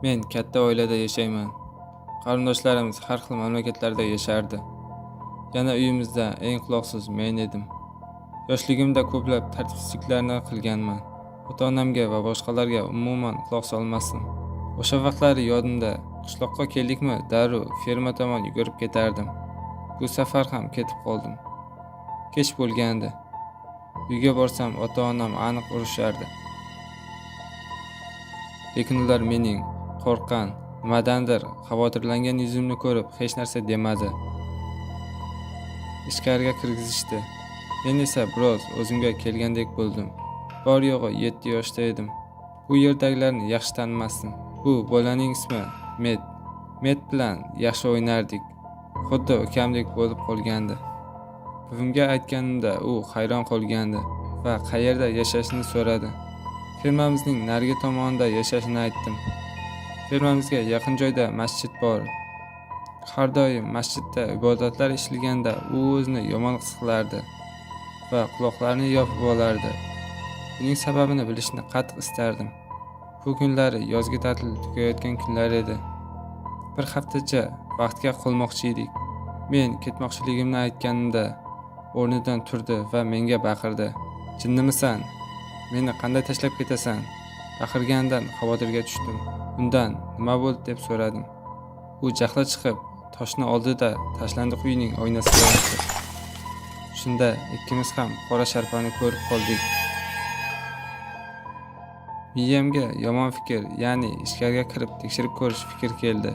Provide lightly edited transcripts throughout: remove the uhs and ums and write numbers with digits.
Men katta oilada yashayman. Qarindoshlarimiz har xil mamlakatlarda yashardi. Yana uyimizda eng quloqsiz men edim. Yoshligimda ko'plab tartibsizliklarni qilganman. Ota-onamga va boshqalarga umuman quloq solmasdim. O'sha vaqtlari yodimda, qishloqqa keldikmi, darrov ferma tomon yugurib ketardim. Bu safar ham ketib qoldim. Kech bo'lgandi. Uyga borsam ota-onam aniq urishardi. Lekin ular mening qo'rqqan, nimadandir xavotirlangan yuzimni ko'rib hech narsa demadi. Ichkariga kirgizishdi. Men esa biroz o'zimga kelgandek bo'ldim. Bor yo'g'i 7 yoshda edim. Bu yerdagilarni yaxshi tanimasdim. Bu bolaning ismi Met. Met bilan yaxshi o'ynardik. Xuddi ukamdek bo'lib qolgandi. Buvimga aytganimda u hayron qolgandi va qayerda yashashini so'radi. Fermamizning narigi tomonida yashashini aytdim. Fermamizga yaqin joyda masjid bor. Har doim masjidda ibodatlar eshilganda u o'zini yomon his qilardi va quloqlarini yopib olardi. Buning sababini bilishni qattiq istardim. Bu kunlari yozgi ta'til tugayotgan kunlar edi. Bir haftacha vaqtga qolmoqchi edik. Men ketmoqchiligimni aytganimda o'rnidan turdi va menga baqirdi. "Jinnimisan? Meni qanday tashlab ketasan?" Baqirganidan xavotirga tushdim. Undan nima bo'ldi deb so'radim. U jahli chiqib, toshni oldi-da, tashlandiq uyning oynasiga otdi. Shunda ikkimiz ham qora sharpani ko'rib qoldik. Miyamga yomon fikr, ya'ni ichkariga kirib tekshirib ko'rish fikri keldi.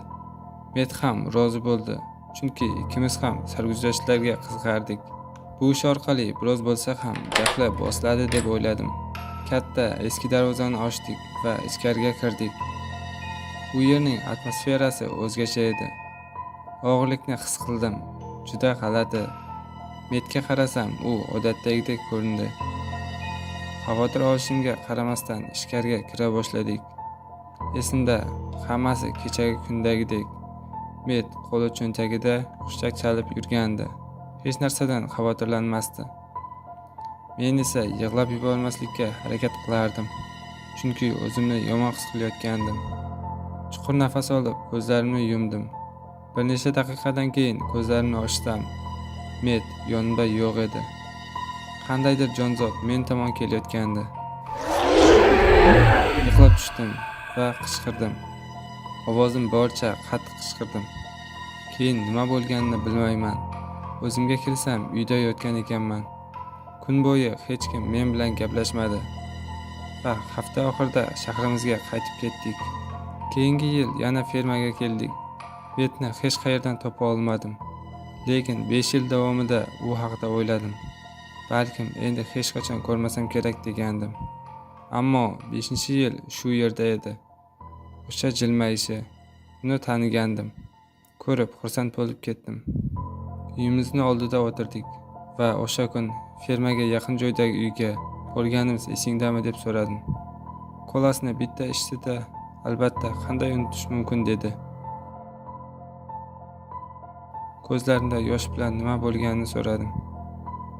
Met ham rozi bo'ldi, chunki ikkimiz ham sarguzashtlarga qiziqardik. Bu ish orqali biroz bo'lsa ham jahli bosiladi deb o'yladim. Katta eski darvozani ochdik va ichkariga kirdik. U yerning atmosferasi o'zgacha edi. Og'irlikni his qildim. Juda g'alati. Metga qarasam, u odatdagidek ko'rindi. Xavotir olishimga qaramasdan ichkariga kira boshladik. Esimda, hammasi kechagi kundagidek. Met qo'li cho'ntagida hushtak chalib yurgandi. Hech narsadan xavotirlanmasdi. Men esa yig'lab yubormaslikka harakat qilardim, chunki o'zimni yomon his qilayotgandim. Chuqur nafas olib, ko'zlarimni yumdim. Bir necha daqiqadan keyin ko'zlarimni ochsam, Met yonimda yo'q edi. Qandaydir jonzot men tomon kelayotgandi. Yiqilib tushdim va qichqirdim. Ovozim boricha qattiq qichqirdim. Keyin nima bo'lganini bilmayman. O'zimga kelsam, uyda yotgan ekanman. Kun bo'yi hech kim men bilan gaplashmadi. Va hafta oxirida shahrimizga qaytib ketdik. Keyingi yil yana fermaga keldik. Metni hech qayerdan topa olmadim. Lekin 5 yil davomida u haqida o'yladim. Balkim endi hech qachon ko'rmasam kerak degandim. Ammo 5-yil shu yerda edi. O'sha jilmayishi. Uni tanigandim. Ko'rib xursand bo'lib ketdim. Uyimizni oldida o'tirdik va o'sha kun fermaga yaqin joydagi uyga borganimiz esingdami deb so'radim. Kolasini bitta ichdi-da, albatta, qanday unutish mumkin dedi. Ko'zlarimda yosh bilan nima bo'lganini so'radim.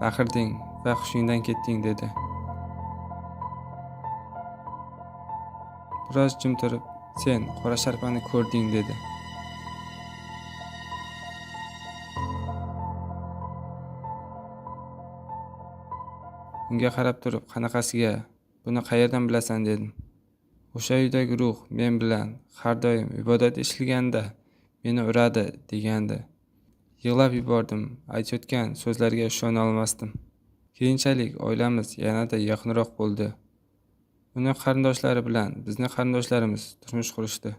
Baqirding va hushingdan ketding dedi. Biroz jim turib, sen qora sharpani ko'rding dedi. Unga qarab turib, qanaqasiga, buni qayerdan bilasan dedim. O'sha uydagi ruh men bilan har doim ibodat eshilganda meni uradi degandi. Yig'lab yubordim, aytayotgan so'zlariga ishona olmasdim. Keyinchalik oilamiz yanada yaqinroq bo'ldi. Uni qarindoshlari bilan bizni qarindoshlarimiz turmush qurishdi.